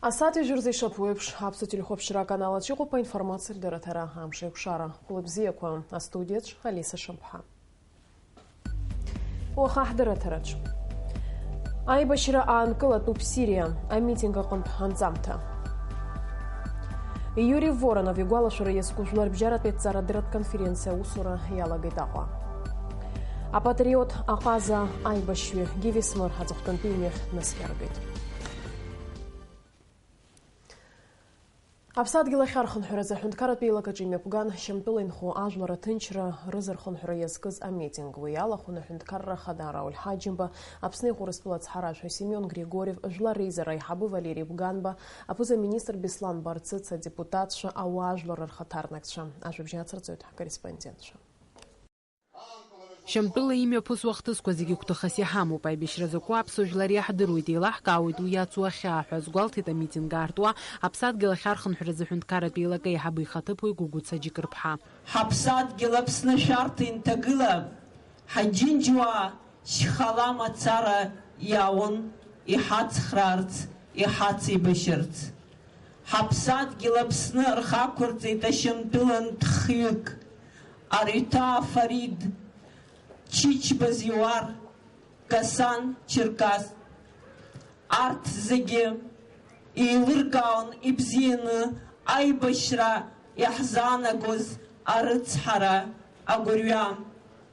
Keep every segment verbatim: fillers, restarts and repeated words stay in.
Асааҭ ҩажәа рзы ишаԥу еиԥш, Аԥсуа телехәаԥшра аканал аҿы иҟоуп аинформациатә дырраҭара Амш еиқәшара. Хәлыбзиақәа, астудиаҿ Алиса Шамԥҳа. Уаха ҳдырраҭараҿ. Аибашьра аанкылатәуп Сириа, амитинг аҟынтә анҵамҭа. Иури Воронов игәалашәара иазку жәларбжьаратәи аҭҵаарадырратә конференциа аусура иалагеит Аҟәа. Апатриот аҟаза аибашьҩы Гиви Смыр аҵыхәтәантәи имҩахь днаскьаргеит. Аԥсадгьыл ахьархынҳәразы аҳәынҭқарратә еилакаҿы имҩаԥган Шьамтәыла инхо ажәлар аҭынчра рызырхынҳәра иазкыз амитинг. Уи иалахәын аҳәынҭқарра ахада Рауль Ҳаџьымба, Аԥсны иҟоу Урыстәыла ацҳаражәҳәаҩ Семион Григорев, жәлар реизара аиҳабы Валери Бганба, аԥыза-министр Беслан Барцыц, адепутатцәа, ауаажәлар рхаҭарнакцәа. Ажәабжь ацырҵоит ҳкорреспондентцәа. Шьамтәыла имҩаԥысуа ахҭысқәа зегьы гәҭыхас иҳамоуп. Аибашьра закәу аԥсуа жәлар иаҳдыруеит, еилаҳкаауеит уи иацу ахьаа ҳәа азгәалҭеит амитинг аартуа Аԥсадгьыл ахьархынҳәразы аҳәынҭқарратә еилакы аиҳабы ихаҭыԥуаҩ Гәыгәыца Џьыкырԥҳа. Ҳаԥсадгьыл Аԥсны шәарҭа инҭагыла, ҳаџьынџьуаа шьхала мацара иаун иҳацхраарц, иҳацеибашьырц. Ҳаԥсадгьыл Аԥсны рхы ақәырҵеит ашьамтәылантә хҩык, Арҩҭаа Фарид, Чичба Зиуар, Гасан Черкас. Арҭ зегьы еилыркаауан ибзианы аибашьра иаҳзаанагоз арыцҳара, агәырҩа.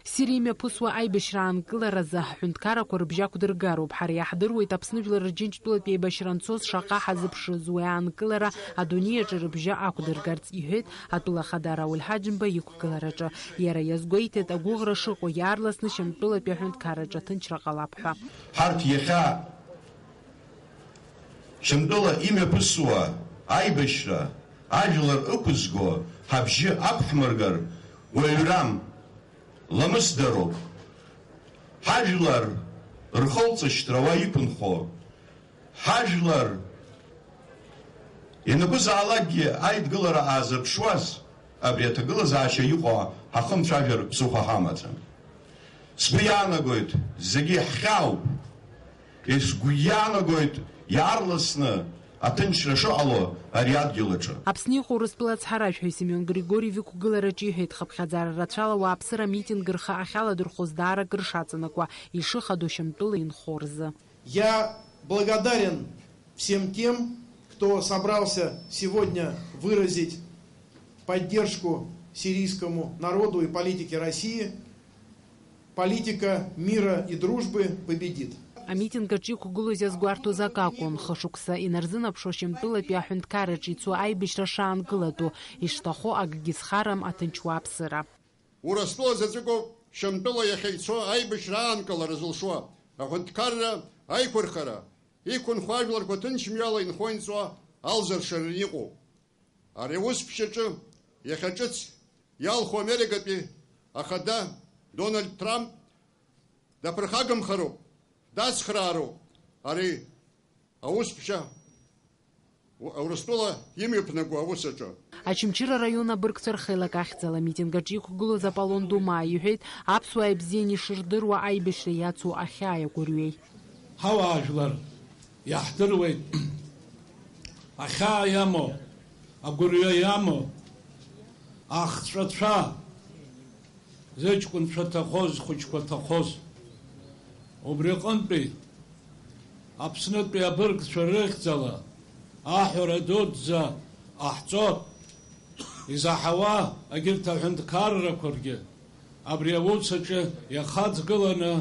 Сириа имҩаԥысуа аибашьра аанкыларазы ҳҳәынҭқаррақәа рыбжьы ақәдыргароуп. Ҳара иаҳдыруеит Аԥсны жәлар Рџьынџьтәылатә еибашьра анцоз шаҟа ҳазыԥшыз уи аанкылара адунеи аҿы рыбжьы ақәдыргарц, иҳәеит атәыла ахада Рауль Ҳаџьымба иқәгылараҿы. Иара иазгәеиҭеит, агәыӷра шыҟоу иаарласны Шьамтәылатәи аҳәынҭқарраҿы аҭынчра ҟалап ҳәа. Ҳарҭ иахьа Шьамтәыла имҩаԥысуа аибашьра ажәлар ықәызго ҳабжьы ақәҳмыргар уаҩрам, ламысдароуп. Ҳажәлар рхылҵышьҭра уа иқәынхо, ҳажәлар ианакәызаалакгьы аидгылара аазырԥшуаз, абри аҭагылазаашьа иҟоу ҳахымцәажәар ԥсыхәа ҳамаӡам. Сгәы иаанагоит, зегьы ҳхьаауп. Сгәы иаанагоит, иаарласны аҭынчра шыҟало ари адгьыл аҿы. Аԥсны иҟоу Урыстәыла ацҳаражәҳәаҩ Семион Григорьев иқәгылараҿы иҳәеит, хыԥхьаӡара рацәала ауааԥсыра амитинг рхы ахьаладырхәоз даара акыр шаҵанакуа, ишыхадоу Шьамтәыла инхо рзы. Я благодарен всем тем, кто собрался сегодня выразить поддержку сирийскому народу и политике России. Политика мира и дружбы победит. Амитинг аҿы иқәгылоз иазгәарҭоз акы акәын, хышықәса инарзынаԥшуа Шьамтәылатәи аҳәынҭқарраҿы ицо аибашьра шаанкылатәу, ишҭаху акгьы зхарам аҭынч уааԥсыра. Урыстәыла заҵәыкоуп Шьамтәыла иахьа ицо аибашьра аанкылара зылшо, аҳәынҭқарра аиқәырхара, иқәынхо ажәларқәа ҭынч мҩала инхо-инҵуа алзыршараны иҟоу. Ари аусԥшьаҿы иахьа ҿыц иалху Америкатәи ахада Дональд Трамп даԥырхагамхароуп, дацхраароуп ари аусԥшьа Урыстәыла имҩаԥнаго аус аҿы. Очамчыра араион абыргцәа рхеилак ахьӡала амитинг аҿы иқәгылоз Аполлон Думаа иҳәеит, аԥсуаа ибзианы ишырдыруа аибашьра иацу ахьааи агәырҩеи. Ҳауаажәлар иаҳдыруеит, ахьаа иамоу, агәырҩа иамоу, ахҵәацәа, зыҷкәынцәа ҭахоз, зхәыҷқәа ҭахоз. Убри аҟынтәи Аԥснытәи абыргцәа рыхьӡала аҳәара дуӡӡа ҟаҳҵоит. Изаҳауа егьырҭ аҳәынҭқаррақәа ргьы абри аус аҿы иахаҵгыланы,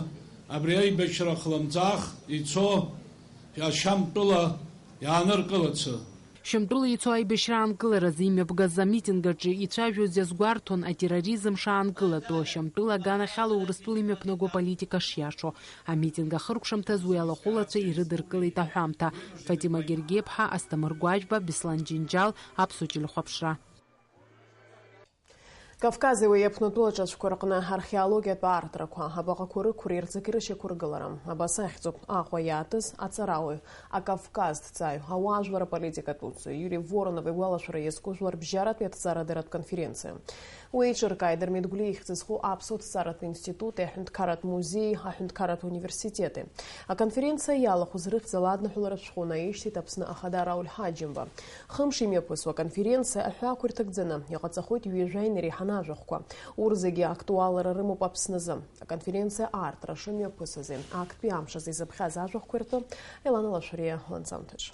абри аибашьра хлымӡаах ицо Шьамтәыла иааныркылацы. Шьамтәыла ицо аибашьра аанкыларазы имҩаԥгаз амитинг аҿы ицәажәоз иазгәарҭон атерроризм шаанкылатәу, Шьамтәыла аганахьала Урыстәыла имҩаԥнаго политика шиашоу. Амитинг ахыркәшамҭаз уи алахәылацәа ирыдыркылеит аҳәамҭа. Фатима Гергеиԥҳа, Асҭамыр Гәажәба, Беслан Џьынџьал, Аԥсуа телехәаԥшра. Кавкази уи аԥнытәыла ҿацәқәа рҟны археологиатә аартрақәа, абаҟақәа рықәреи рҵакьыршьақәа ргылара. Абас ахьӡуп Аҟәа иаатыз аҵарауаҩ, акавказҭҵааҩ, ауаажәлар аполитикатә усзуҩ Иури Воронов игәалашәара иазку жәларбжьаратәи аҭҵаарадырратә конференциа. Уи еиҿыркааит Дырмит Гәлиа ихьӡ зху Аԥсуа ҭҵааратә институти, аҳәынҭқарратә музеии, аҳәынҭқарратә университети. Аконференциа иалахәыз рыхьӡала адныҳәаларатә шәҟәы наишьҭит Аԥсны Ахада Рауль Ҳаџьымба. Хымш имҩаԥысуа аконференциа аҳәаақәа ирҭагӡаны иҟаҵахоит ҩажәа инереиҳаны ажәахәқәа. Урҭ зегьы актуалра рымоуп Аԥсназы. Аконференциа аартра шымҩаԥысызи, актәи амш азы изыԥхьаз ажәахәқәеи ртәы Елана Лашәриа ланҵамҭаҿ.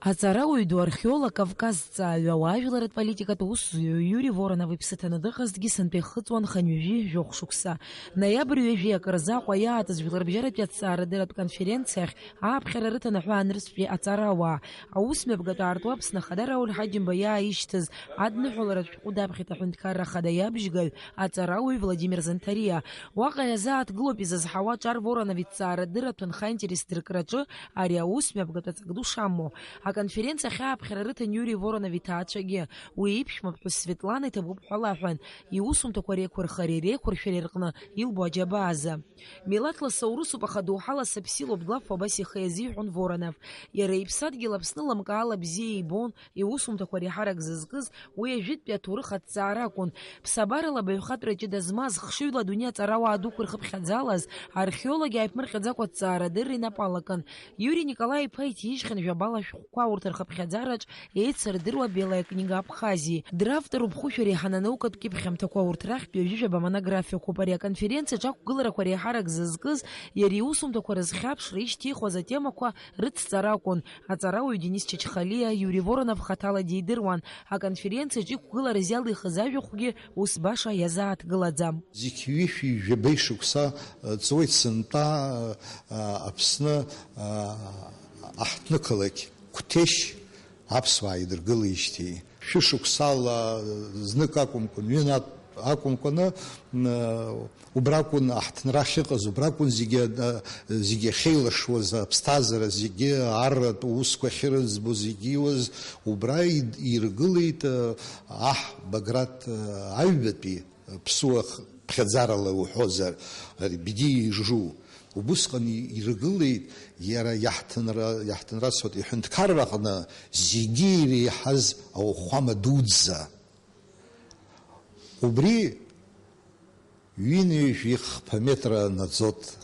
Аҵарауаҩ ду, археолог, кавказҭҵааҩ, ауаажәларратә политикатә усзуҩ Иури Воронов иԥсы ҭаны дыҟазҭгьы сынтәа ихыҵуан хынҩажәи жәохә шықәса. Ноиабр ҩажәи акы рзы Аҟәа иаатыз жәларбжьаратәи аҭҵаарадырратә конференциахь ааԥхьара рыҭан аҳәаанырцәтәи аҵарауаа. Аусмҩаԥгатә аартуа Аԥсны Ахада Рауль Ҳаџьымба иааишьҭыз адныҳәаларатә шәҟәы даԥхьеит аҳәынҭқарра ахада иабжьгаҩ, аҵарауаҩ Владимир Занҭариа. Уаҟа иазааҭгылоуп изызҳауа Ҿар Воронов иҭҵаарадырратә ҭынха интерес дыркраҿы ари аусмҩаԥгатә аҵак ду шамоу. Аконференциа ахь ааԥхьара рыҭан Иури Воронов иҭаацәагьы. Уи иԥшәмаԥҳәыс Светлана иҭабуп ҳәа лаҳәан, иусумҭақәа реиқәырхареи реиқәыршәареи рҟны илбо аџьабаазы. Милаҭла саурысуп, аха доуҳала сыԥсилоуп, Главфо абас ихы иазиҳәон Воронов. Иара иԥсадгьыл Аԥсны лымкаала бзиа ибон, иусумҭақәа реиҳарак зызкыз уи ажәытәтәи аҭоурых аҭҵаара акәын. Ԥсабарала абаҩхатәра ҷыда змаз, хшыҩла адунеи аҵарауаа дуқәа ирхыԥхьаӡалаз, археологи ааиԥмырҟьаӡакәа аҭҵаарадырра инапы алакын. Иури Николаи-иԥа иҭижьхьан жәабала ашәҟәқәа урҭ рхыԥхьаӡараҿ еицырдыруа Белая книга Абхазии. Дравтор уԥхушәа реиҳаны анаукатә кьыԥхьамҭақәа урҭ рахьтә ҩажәижәаба монографиақәоуп. Ари аконференциаҿ ақәгыларақәа реиҳарак зызкыз, иара иусумҭақәа рызхьаԥшра ишьҭихуаз атемақәа рыцҵара акәын. Аҵарауаҩ Денис Чачхалиа Иури Воронов хаҭала дидыруан. Аконференциаҿ иқәгылараз иалихыз ажәахәгьы ус баша иазааҭгылаӡам. Зқьи ҩышәи жәабеи шықәса, э, ҵуеит сынтәа, э, Аԥсны, э, аҳҭнықалақь Қәҭешь аԥсуаа идыргылеижьҭеи. Шәышықәсала, э, знык акәымкәан, ҩынатә акәымкәаны, э, убракәын аҳҭнра ахьыҟаз, убракәын зегьы, э, зегьы ахьеилашуаз, аԥсҭазаара зегьы, арратә усқәа ахьырыӡбоз, зегьы иуаз, убра ид-, иргылеит, э, аҳ Баграт, э, аҩбатәи. Ԥсуа х-, ԥхьаӡарала уҳәозар, Рбиди ижу. Убысҟан и-, иргылеит иара иаҳҭынра-, иаҳҭынрацәатәи иҳәынҭқарраҟны зегьы иреиҳаз ауахәама дуӡӡа. Убри ҩынҩажәи хԥа метра наӡоит.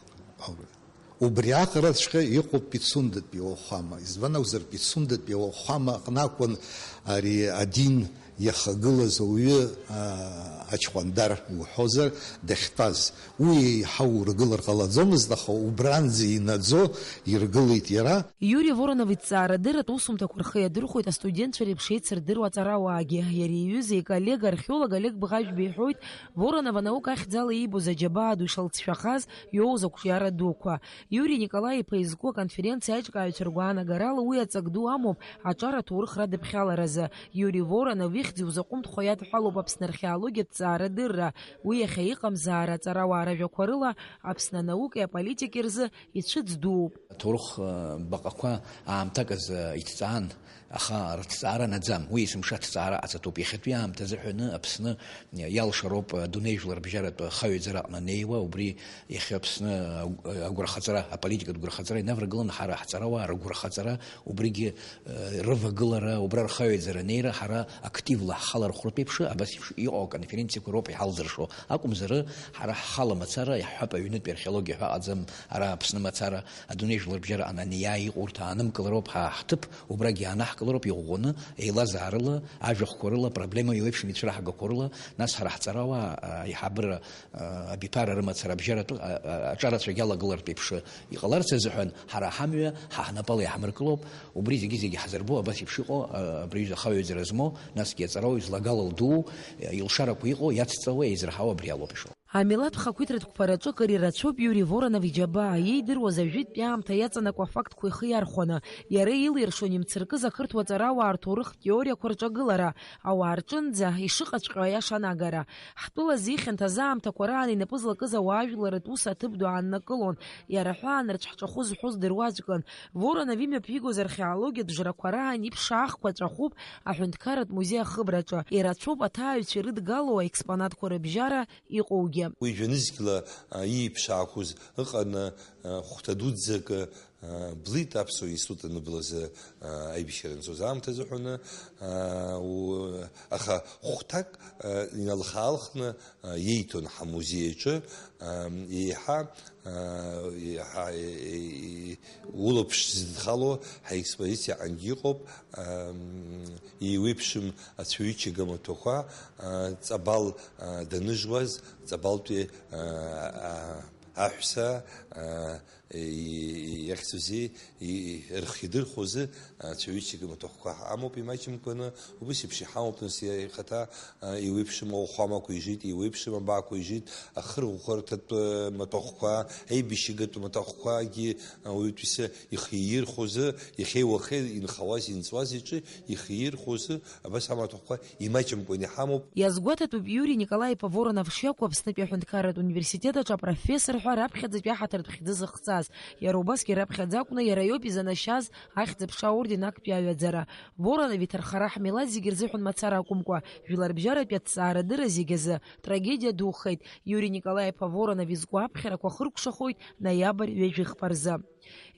Убри аҟараҵәҟьа иҟоуп Пицундатәи ауахәама. Избан акәзар, Пицундатәи ауахәама аҟны акәын ари адин иахагылаз ауаҩы, аа, ачҟәандар уҳәозар, дахьтәаз. Уи еиҳа ургылар ҟалаӡомызт, аха убранӡа инаӡо иргылеит иара. Иури Воронов иҭҵаарадырратә усумҭақәа рхы иадырхәоит астудентцәа реиԥш еицырдыруа аҵарауаагьы. Иара иҩыза иколлега археолог Олег Бӷажәба иҳәоит, Воронов анаука ахьӡала иибоз аџьабаа ду ишалҵшәахаз иоуз ақәҿиара дуқәа. Иури Николаи-иԥа изку аконференциа аиҿкааҩцәа ргәаанагарала уи аҵак ду амоуп аҿар аҭоурых радыԥхьаларазы. Иури Воронов ихьӡ иузаҟәымҭхо иадҳәалоуп Аԥсны археологиатә ҵаарадырра. Уи иахьа иҟамзаара аҵарауаа ражәақәа рыла Аԥсны анаукеи аполитики рзы ицәыӡ дууп. Аҭоурых, э, баҟақәа аамҭак азы иҭҵаан, аха рыҭҵаара наӡам. Уи есымша аҭҵаара аҵатәуп. Иахьатәи аамҭазы ҳәаны Аԥсны иалшароуп, э, адунеи жәларбжьаратә хаҩаӡара аҟны анеиуа, убри иахьа Аԥсны агә-, агәырхаҵара, аполитикатә гәырхаҵара инаваргыланы ҳара ҳҵарауаа ргәырхаҵара, убригьы, э, рывагылара, убра рхаҩаӡара анеира ҳара активла ҳхалархәратә еиԥш, абас еиԥш иҟоу аконференциақәа роуп иҳалзыршо. Акәымзар, ҳара ҳхала мацара, иаҳҳәап, аҩнытәи археологиа ҳәа аҟаӡам, ара Аԥсны мацара, адунеи жәларбжьара ананиааи иҟоу урҭ аанымгылароуп ҳа ҳҭыԥ, убрагьы иаанаҳкылароуп иӷәӷәаны, еилазаарыла, ажәахәқәа рыла, проблема еиуеиԥшым ицәырҳагақәа рыла, нас ҳара ҳҵарауаа, а, аиҳабыра, а, абиԥара рымацара абжьаратәы, а, а, аҿарацәагьы алагылартә еиԥш иҟаларц азыҳәан, ҳара ҳамҩа ҳа ҳнапала иаҳмыркылоуп, убри зегьы-зегьы ҳазырбо абас еиԥш иҟоу, а, абри аҩыза ахаҩаӡара змоу, насгьы аҵараоу излагалоу дуу, илшарақәа иҟоу, иацҵауа, еизырҳауа абри алоуп ишыҟоу. Амилаҭ хақәиҭратә қәԥараҿы акыр ирацәоуп Иури Воронов иџьабаа, иеидыруаз ажәытәтәи аамҭа иаҵанакуа афактқәа ихы иархәаны, иара илиршон имцыркыз ақырҭуа ҵарауаа рҭоурыхтә теориақәа рҿагылара, ауаа рҿынӡа ишыҟаҵәҟьоу аиаша анагара. Ҳтәыла зихьанҭаз аамҭақәа раан инапы злакыз ауаажәларратә ус аҭыԥ ду ааннакылон, иара аҳәаанырцә ҳҿахәы зҳәоз дыруаӡәкын. Воронов имҩаԥигоз археологиатә жрақәа раан иԥшаахқәа ҵәахуп аҳәынҭқарратә музеи ахыбраҿы. Ирацәоуп аҭааҩцәа ирыдгылоу аекспонатқәа рыбжьара иҟоугьы. Уи жәанызқьла, а, ииԥшаақәоз ыҟаны, а, хәҭа дуӡӡак, а, блит аԥсуа институт аныблазы, а, аибашьра анцоз аамҭазы ҳәаны, а, у-, аха хәҭак, а, иналхаалхны, а, иеиҭон ҳамузеи аҿы, а, еиҳа, а, еиҳа, е-, е-, е-, улаԥш зыдхало ҳаекспозициаҟангьы иҟоуп, а, м, еиуеиԥшым ацәаҩычага маҭәақәа, а, ҵабал, а, даныжуаз, ҵабалтәи, а, а, аҳәса, а, и-, и-, иахьӡузеи, и-, и-, рхы идырхәозы, а, цәаҩычак маҭәахәқәа ҳамоуп имаҷымкәаны, убыс еиԥш иҳамоуп, нас, иа-, ихаҭа, а, еиуеиԥшым ауахәамақәа ижит, еиуеиԥшым абаақәа ижит, ахырӷәӷәарҭатә, а, маҭәахәқәа, аибашьыгатә маҭәахәқәагьы, а, ауаҩытәыҩса ихы иирхәозы, иахьеи уахеи инхауаз, инҵуаз иҿы ихы иирхәозы, абас амаҭәахәқәа имаҷымкәан иҳамоуп. Иазгәаҭатәуп Иури Николаи-иԥа Воронов шиакәу Аԥснытәи аҳәынҭқарратә университет аҿы апрофессор ҳәа раԥхьаӡатәи аҳаҭыртә хьӡы зыхҵаз. Иара убасгьы раԥхьаӡа акәны иара иоуп изанашьаз Ахьӡ-аԥша аорден актәи аҩаӡара. Воронов иҭархара ҳмилаҭ зегьы рзыҳәан мацара акәымкәа, жәларбжьаратәи аҭҵаарадырра зегь азы трагедиа духеит. Иури Николаи-иԥа Воронов изку аԥхьарақәа хыркәшахоит ноиабр ҩажәи хԥа рзы.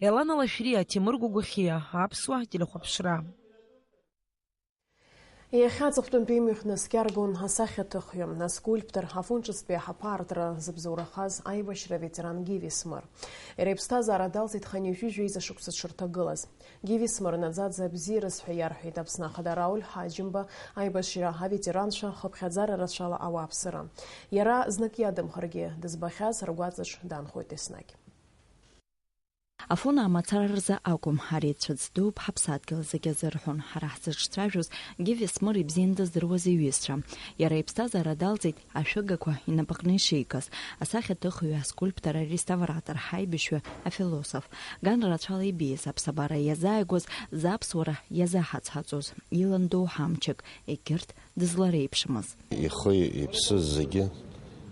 Елана Лашәриа, Ҭемыр Гәагәахьиа, Аԥсуа телехәаԥшра. Иахьа аҵыхәтәантәи имҩахь днаскьаргон асахьаҭыхҩы, аскульптор, Афон ҿыцтәи аҳаԥы аартра зыбзоурахаз аибашьра аветеран Гиви Смыр. Иара иԥсҭазаара далҵит хынҩажәи жәеиза шықәса дшырҭагылаз. Гиви Смыр наӡаӡа абзиараз ҳәа иарҳәеит Аԥсны Ахада Рауль Ҳаџьымба аибашьра аветеранцәа хыԥхьаӡара рацәала ауааԥсыра. Иара знык иадамхаргьы дызбахьаз ргәаҵаҿ данхоит еснагь. Афон амацара рзы акәым, ари цәыӡ дууп, ҳаԥсадгьыл зегьы азы рҳәон ҳара ҳзыҿцәажәоз Гиви Смыр ибзиан дыздыруаз иҩызцәа. Иара иԥсҭазаара далҵит ашәыгақәа инапаҟны ишикыз, асахьаҭыхҩы, аскульптор, ареставратор, ҳаибашьҩы, афилософ. Ган рацәала ибеиаз аԥсабара иазааигәаз, зыԥсуара иазаҳаҵаҵоз, илан доуҳа мчык, егьырҭ дызлареиԥшымыз. Ихы иԥсы зегьы,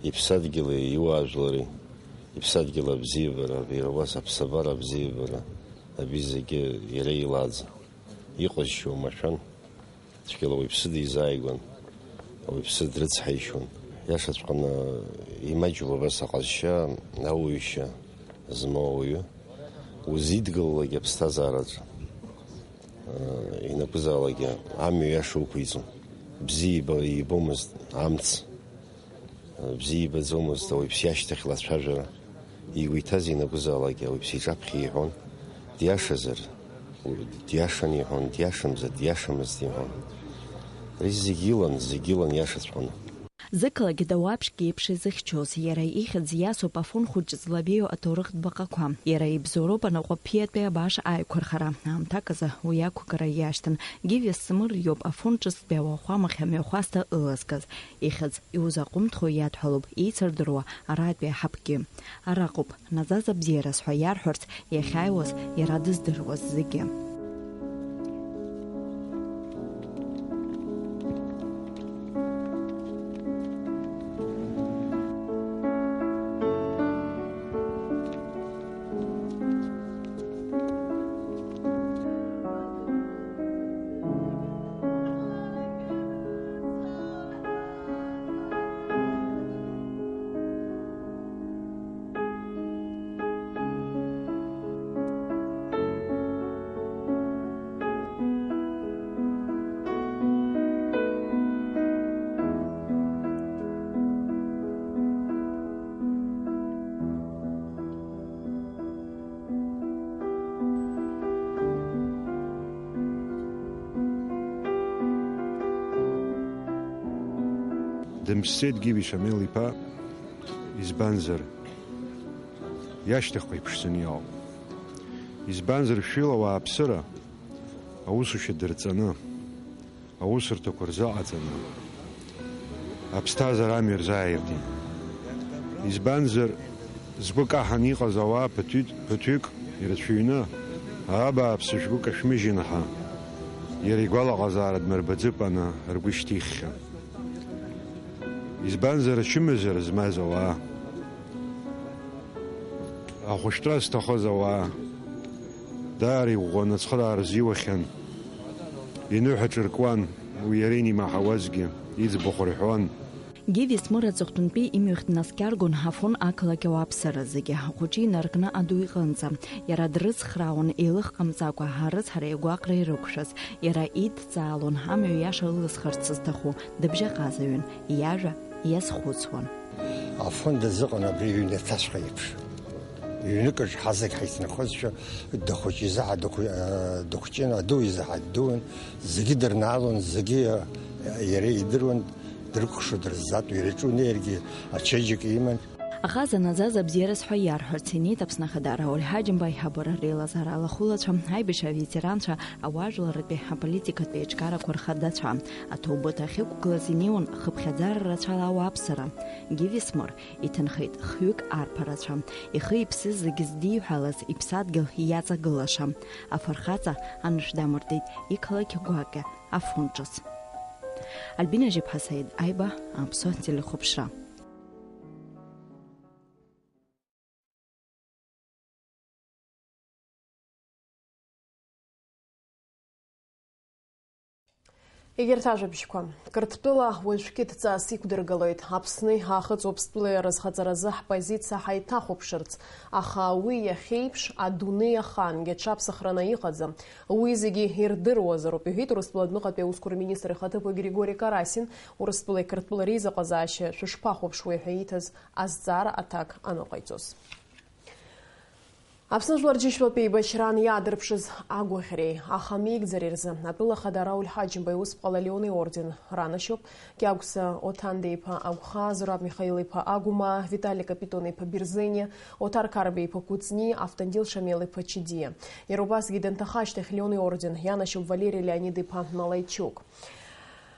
иԥсадгьыли иуаажәлари, иԥсадгьыл абзиабара, иара убас аԥсабара абзиабара, абри зегьы иара илаӡ. Иҟазшьа уамашәан, цәгьала уаҩԥсы дизааигәан, уаҩԥсы дрыцҳаишьон. Иашаҵәҟьаны имаҷуп абас аҟазшьа, ауаҩшьа змоу ауаҩы. Узидгылалак аԥсҭазаараҿы, э, ианакәызаалакгьы амҩа иаша уқәиҵон. Бзиа иба-, ибомызт амц, э, бзиа ибаӡомызт ауаҩԥс иашьҭахьла ацәажәара. Игәы иҭаз ианакәызаалакгьы ауаҩԥс иҿаԥхьа иҳәон, диашазар, диашан иҳәон, диашамзар, диашамызт иҳәон. Ари зегь илан, зегь илан иашаҵәҟьаны. Зықалақь дауаԥшьк еиԥш изыхьчоз, иара ихьӡ иасуп Афон хәыҷ злабеиоу аҭоурыхтә баҟақәа. Иара ибзоуроуп анаҟәаԥиатәи абаш аиқәырхара. Аамҭак азы уи ақәгара иашьҭан. Гиви Смыр иоуп Афон ҿыцтәи ауахәамахь амҩахәасҭа ылазгаз. Ихьӡ иузаҟәымҭхо иадҳәалоуп еицырдыруа аратәи аҳаԥгьы. Араҟоуп, наӡаӡа бзиараз ҳәа иарҳәарц иахьааиуаз иара дыздыруаз зегьы. Дымԥсӡеит Гиви Шамел-иԥа, избанзар, иашьҭахьҟа иԥшӡаны иҟоуп. Избанзар, шәҩыла ауааԥсыра аусушьа дырҵаны, аусурҭақәа рзыҟаҵаны, аԥсҭазаара амҩа рзааиртит. Избанзар, згәы каҳан иҟаз ауаа ԥыҭҩык, ԥыҭҩык ирацәаҩны, абааԥсы, шәгәы кашәмыжьын ҳәа, иара игәалаҟазаара дмырбаӡыкәаны ргәы шьҭиххьан. Избанзар, ачымазара змаз ауаа, ахәышәтәра зҭахыз ауаа, даара иӷәӷәаны ацхыраара рзиуахьан, иныҳәа ҿыркуан, уи иара инимаҳауазгьы, иӡбахә рҳәон. Гиви Смыр аҵыхәтәантәи имҩахь днаскьаргон Афон ақалақь ауааԥсыра зегьы, ахәыҷы инаркны аду иҟынӡа. Иара дрыцхраауан еилыхҟамҵакәа, арыцҳареи агәаҟреи рықәшәаз. Иара идҵаалон амҩа иаша ылызхырц зҭаху, дыбжьаҟазаҩын, иажәа иазхәыцуан. Афон дазыҟан абри иҩнаҭаҵәҟьа еиԥш. Ҩныкаҿ ҳазегь ҳаицынхозшәа, дахәыҷ изы ҳа дахәы-, а, дахәҷын, аду изы ҳа ддуан, зегьы дырнаалон, зегьы, а, иара идыруан, дрыкәхшо дырззатәу, иара иҿы унеиргьы ачеиџьыка иман. Аҟаза наӡаӡа абзиараз ҳәа иарҳәарц инеит Аԥсны Ахада Рауль Ҳаџьымба аиҳабыра реилазаара алахәылацәа, аибашьра аветеранцәа, ауаажәларратәи аполитикатәи еиҿкаарақәа рхадацәа. Аҭоубыҭ ахьықәгылаз инеиуан хыԥхьаӡара рацәала ауааԥсыра. Гиви Смыр иҭынхеит хҩык арԥарацәа. Ихы-иԥсы зегь здиҳәалаз иԥсадгьыл иаҵагылаша. Афырхаҵа анышә дамыртит иқалақь гәакьа Афон ҿыц. Альбина Жьаԥҳа, Саид Аиба, Аԥсуа телехәаԥшра. Егьырҭ ажәабжьқәа. Қырҭтәыла уажәгьы дҵас иқәдыргылоит. Аԥсни Аахыҵ Уаԥстәылеи рызхаҵаразы ҳпозициа ҳаиҭахәаԥшырц, аха уи иахьеиԥш, адунеи ахаангьы аҽаԥсахраны иҟаӡам. Уи зегьы ирдыруазароуп, иҳәеит Урыстәыла адәныҟатәи аусқәа рминистр ихаҭыԥуаҩ Григори Карасин, Урыстәылеи Қырҭтәыла реизыҟазаашьа шәышԥахәаԥшуеи ҳәа ииҭаз азҵаара аҭак аныҟаиҵоз. Аԥсны жәлар џьышәатәи еибашьраан иаадырԥшыз агәаӷьреи ахамеигӡареи рзы атәыла ахада Рауль Ҳаџьымба иусԥҟала Леон иорден ранашьоуп. Кьагәса Оҭандеиԥа Агәхаа, Зураб Михаил-иԥа Агәмаа, Витали Капитон-иԥа Бирзениа, Оҭар Карбеи-иԥа Кәыҵниа, Автандил Шамел-иԥа Чидиа. Иара убасгьы данҭаха ашьҭахь Леон иорден ианашьоуп Валери Леонид-иԥа Малаичук.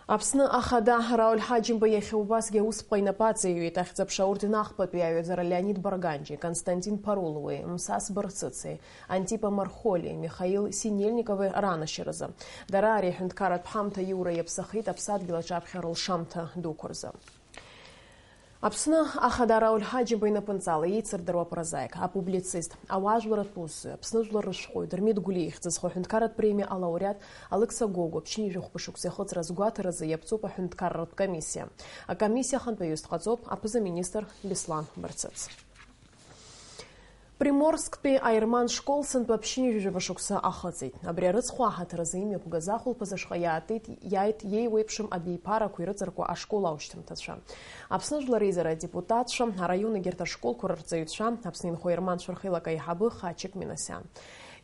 Аԥсны ахада Рауль Ҳаџьымба иахьа убасгьы аусԥҟа инапы аҵаиҩит, ахьӡ-аԥша аорден ахԥатәи аҩаӡара Леонид Барганџьи, Константин Парулуи, Мсас Барцыци, Антипа Мархолиеи, Михаил Синельникови ранашьаразы. Дара ари аҳәынҭқарратә ҳамҭа аиура иаԥсахеит аԥсадгьыл аҿаԥхьа рылшамҭа дуқәа рзы. Аԥсны ахада Рауль Ҳаџьымба инапынҵала еицырдыруа апрозаик, апублицист, ауаажәларратә усзуҩ, Аԥсны жәлар рышәҟәыҩ Дырмит Гәлиа ихьӡ зху аҳәынҭқарратә премиа алауреат Алықьса Гогәуа ԥшьынҩажәи хәба шықәса ихыҵра азгәаҭаразы иаԥҵоуп аҳәынҭқарратә комиссиа. Акомиссиа ахантәаҩыс дҟаҵоуп аԥыза-министр Беслан Барцыц. Приморсктәи аерман школ сынтәа ԥшьынҩажәи жәаба шықәса ахыҵит. Абри арыцхә аҳаҭыр азы имҩаԥгаз ахәылԥаз ашҟа иаатит, иааит иеиуеиԥшым абиԥарақәа ирыҵаркуа ашкол аушьҭымҭацәа. Аԥсны Жәлар Реизара адепутатцәа, араион егьырҭ ашколқәа рырҵаҩцәа, Аԥсны инхо ерманцәа рхеилак аиҳабы Хачик Минасиан.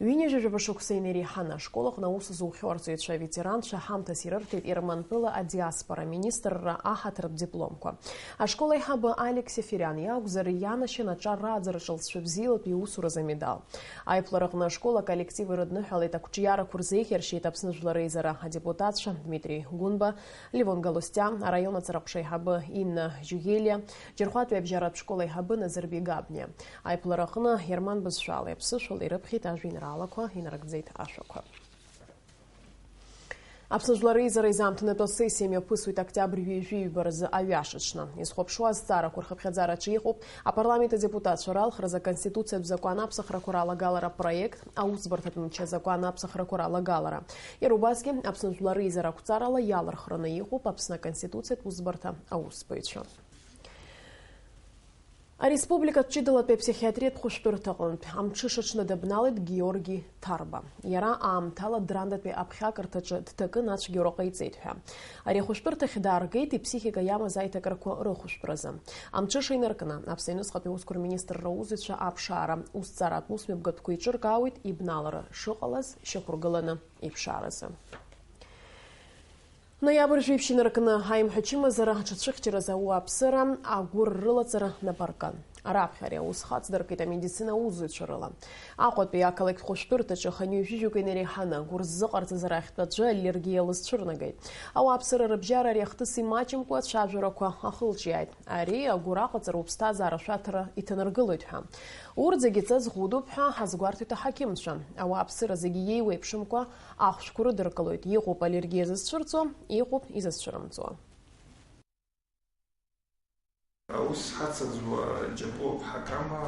Ҩынҩажәи жәаба шықәса инеиреиҳаны ашкол аҟны аус зухьоу арҵаҩцәа аветеранцәа ҳамҭас ирырҭеит Ермантәыла адиаспора министрра аҳаҭыртә дипломқәа. Ашкол аиҳабы Алик Сефериан иакәзар, ианашьан аҿар рааӡараҿы лҵшәа бзиалатәи иусуразы амедал. Аиԥылараҟны ашкол аколлектив ирыдныҳәалеит, ақәҿиарақәа рзеиӷьаршьеит Аԥсны Жәлар Реизара адепутатцәа Дмитри Гәынба, Левон Галустиа, араион аҵараҟәша аиҳабы Инна Џьугелиа, Џьархәатәи абжьаратә школ аиҳабы Назырбеи Габниа. Аиԥылараҟны ерман бызшәалеи аԥсышәалеи ирыԥхьеит ажәеинраалақәа, инарыгӡеит ашәақәа. Аԥсны Жәлар Реизара изаамҭанатәу асессиа мҩаԥысуеит октиабр ҩажәи ҩба рзы аҩашаҽны. Изхәаԥшуа азҵаарақәа рхыԥхьаӡараҿы иҟоуп апарламент адепутатцәа ралхразы Аконституциатә закәан аԥсахрақәа ралагалара апроект, аусбарҭатә мчы азакәан аԥсахрақәа ралагалара. Иара убасгьы, Аԥсны Жәлар Реизара ақәҵарала иалырхраны иҟоуп Аԥсны Аконституциатә усбарҭа аусбаҩцәа. Ареспубликатә ҷыдалатәи аԥсихиатриатә хәышәтәырҭаҟынтә амҽыша аҽны дыбналеит Георги Ҭарба. Иара аамҭала Драндатәи аԥхьакырҭаҿы дҭакын ацәгьоура ҟаиҵеит ҳәа. Ари ахәышәтәырҭахь дааргеит иԥсихика иамаз аиҭакрақәа рыхәышәтәразы. Амҽыша инаркны, Аԥсны аҩныҵҟатәи аусқәа рминистрра аусзуҩцәа аԥшаара, усҭҵааратә усмҩаԥгатәқәа еиҿыркаауеит ибналара шыҟалаз шьақәыргыланы иԥшааразы. Ноиабр жәиԥшь инаркны аимҳәа чымазара аҽацәыхьчаразы ауааԥсыра агәыр рылаҵара нап аркын. Раԥхьа ари аус хацдыркит амедицина аусзуҩцәа рыла. Аҟәатәи ақалақь хәышәтәырҭаҿы хынҩажәижәаба инареиҳаны агәыр ззыҟарҵаз арахьтә аӡәы аллергиа лызцәырнагеит. Ауааԥсыра рыбжьара ари ахҭыс имаҷымкәа ацәажәарақәа ахылҿиааит. Ари агәыр аҟаҵара уԥсҭазаара шәаҭара иҭанаргылоит ҳәа. Урҭ зегьы ҵас зхәыдуп ҳәа азгәарҭеит аҳақьымцәа. Ауааԥсыра зегьы иеиуеиԥшымкәа ахәшәқәа рыдыркылоит, иҟоуп аллергиа зызцәырҵуа, иҟоуп изызцәырымҵуа. Аус ҳацаӡуа Џьапуа ҳакама,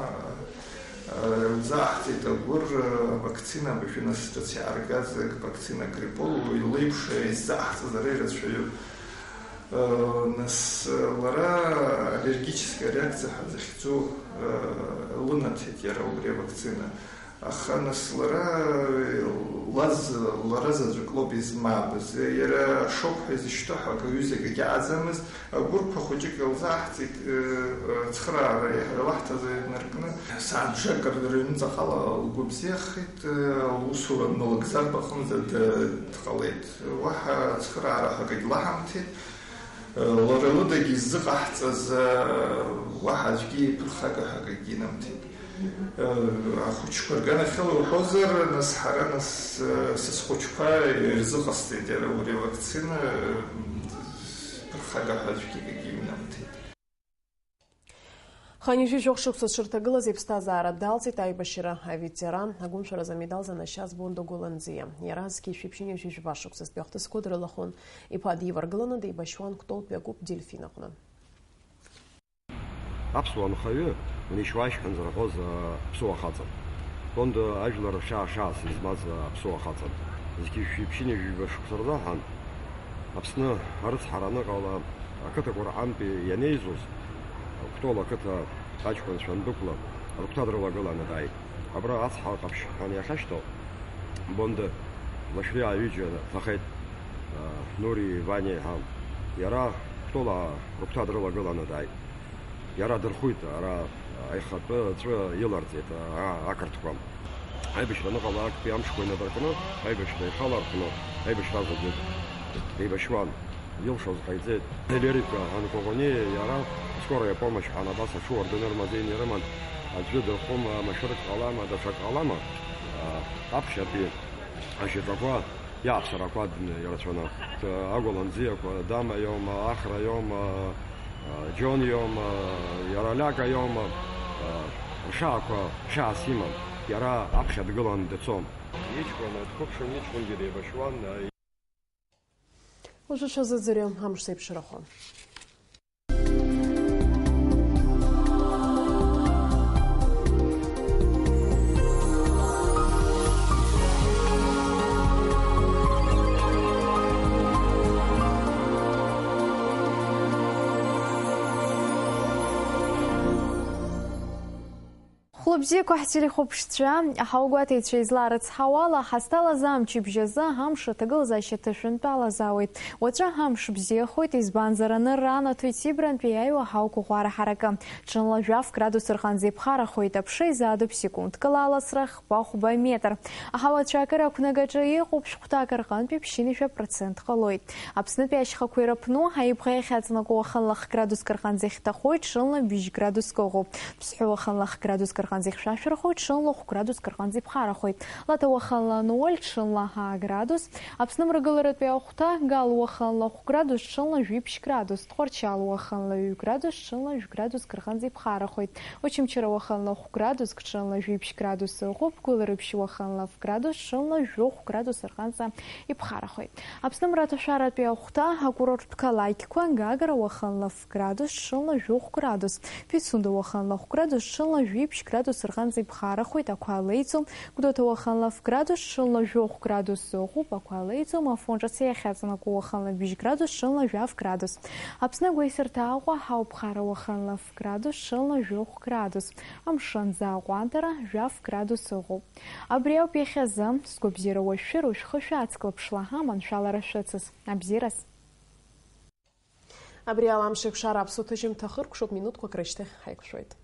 э, лзааҳҵеит агәыр, э, вакцина абыржәы нас ҿыц иааргаз, э, вакцина Гриппол, уи леиԥш, э, иззааҳҵаз ара ирацәаҩуп. Э, нас, э, лара аллергическая реакция ҳәа захьӡу, э, лынаҭеит иара убри авакцина. Аха нас лара, лаз, лара заҵәык лоуп измаабыз. Иара шоуп ҳәа изышьҭоу ҳәа акы ҩызак агьааӡамызт. Агәырқәа хәыҷык илзааҳҵеит, э, э, цхыраара иаҳәара лаҳҭаз инаркны. Сааҭ бжак рыҩныҵҟала лгәы бзиахеит, э, лусура налыгӡартә аҟынӡа д-, дҟалеит. Уаҳа цхыраара ҳәа акгьы лаҳамҭеит. Лара лыдагьы иззыҟаҳҵаз, уаҳа аӡәгьы иԥырхага ҳәа акгьы инамҭеит. Ахәыҷқәа рганахьала уҳәозар, нас ҳара, нас, са схәыҷқәа ирзыҟасҵеит иара убри авакцина, ԥырхага ҳәа аӡәгьы акгьы инамҭеит. Хынҩажәи жәохә шықәса дшырҭагылаз иԥсҭазаара далҵит аибашьра аветеран, агәымшәаразы амедал занашьаз Бондо Гәыланӡиа. Иара зқьи жәшәи ԥшьынҩажәи жәаба шықәсазтәи ахҭысқәа дрылахәын. Иԥа диваргыланы деибашьуан Кәтолтәи акәыԥ Дельфин аҟны. Аԥсуа нхаҩы, унеишьуааишь ҳәа нзырҳәоз, а, аԥсуа хаҵан. Бондо ажәлар ршьаа-шьаас измаз, а, аԥсуа хаҵан. Зқьи жәшәи ԥшьынҩажәи жәаба шықәса рзыҳәан Аԥсны арыцҳара аныҟала, ақыҭа Кәырҟантәи ианеизоз, Кәтол ақыҭа аҷкәынцәа андәықәла, рыгәҭа дрылагыланы дааит. Абра ацҳа ҟаԥшь ҳәа иахьашьҭоу Бондо лашәриа ҩыџьа ҭахеит, Нури, Ваниа ҳәа. Иара Кәтол рыгәҭа дрылагыланы дааит. Иара дырхәит, ара аихатәы аҵәы иларҵеит, а, ақырҭқәа. Аибашьра аныҟала актәи амшқәа инадыркны, аибашьра ихалархәны, аибашьра азыӡырҩ деибашьуан. Илшоз ҟаиҵеит. Лерика Анкоӷониа иара скорая помощь ҳәа абас аҽуардын рмазеин ирыман, аӡәы дырхәыма, машәырк ҟалама, даҽак ҟалама, а, аԥхьатәи ашьаҿақәа иааԥсарақәа ирацәаны, агәаланӡиақәа, Дама иоума, Ахра иоума, Џьон иоума, иара Лиака иоума, ршьаақәа шьаас иман, иара аԥхьа дгылан дцон. Иҷкәын дқәыԥшын, иҷкәынгьы деибашьуан. Уажәы шәазыӡырҩы амш зеиԥшрахо. Хәлыбзиақәа ҳтелехәаԥшцәа, ҳаугәаҭеицәа изларыцҳауала, ҳазҭалаз амчыбжь азы амш аҭагылазаашьа ҭышәынтәалазаауеит. Уаҵәы амш бзиахоит, избанзар, анырра анаҭоит Сибрантәи иааиуа ҳауқәа ӷәара ҳаракы. Ҽынла жәаф градус рҟынӡа иԥхарахоит, аԥша изаадуп секундкала аласра хԥа-хәба метр. Аҳауа ацәаакыра ақәнагаҿы иҟоуп шәҟәҭак рҟынтәи ԥшьынҩажәа процент ҟалоит. Аԥснытәи ашьхақәа ирыԥну, аибӷа иахьаҵанакуа уахынла х-градуск рҟынӡа ихьҭахоит, ҽынла быжь градуск ыҟоуп. Ԥсҳәы уахынла х-градуск рҟынӡа ихьшәашәарахоит, ҽынла хә-градуск рҟынӡа иԥхарахоит. Лаҭа уахынла ноль, ҽынла аа градус. Аԥсны мрагыларатәи ахәҭа, Гал уахынла хә-градус, ҽынла жәиԥшь градус. Тҟәарчал уахынла ҩ-градус, ҽынла жәградуск рҟынӡа иԥхарахоит. Очамчыра уахынла хә-градуск, ҽынла жәиԥшь градус ыҟоуп. Гәылрыԥшь уахынла ф-градус, ҽынла жәохә градус рҟынӡа иԥхарахоит. Аԥсны мраҭашәаратәи ахәҭа, акурорттә қалақьқәа, Гагра уахынла ф-градус, ҽынла жәохә градус, Пицунда уахынла хә-градус, ҽынла жәиԥшь градус рҟынӡа иԥхарахоит, ақәа леиӡом, Гәдоуҭа уахынла ф-градус, ҽынла жәохә градус ыҟоуп, ақәа леиӡом, Афон ҿыц иахьаҵанакуа уахынла быжь градус, ҽынла жәаф градус. Аԥсны агәеисырҭа Аҟәа, Ҳауԥхара уахынла ф-градус, ҽынла жәохә градус. Амшын аӡы аҟәандара жәаф градус ыҟоуп. Абри ауп иахьазы, сгәабзиара уашәшәыр, шәхы шәацклаԥшла, аманшәалара шәыцыз. Абзиараз! Абри ала амш еиқәшара аԥсуа ҭыжьымҭа хыркәшоуп, минуҭқәак рышьҭахь ҳаиқәшәоит.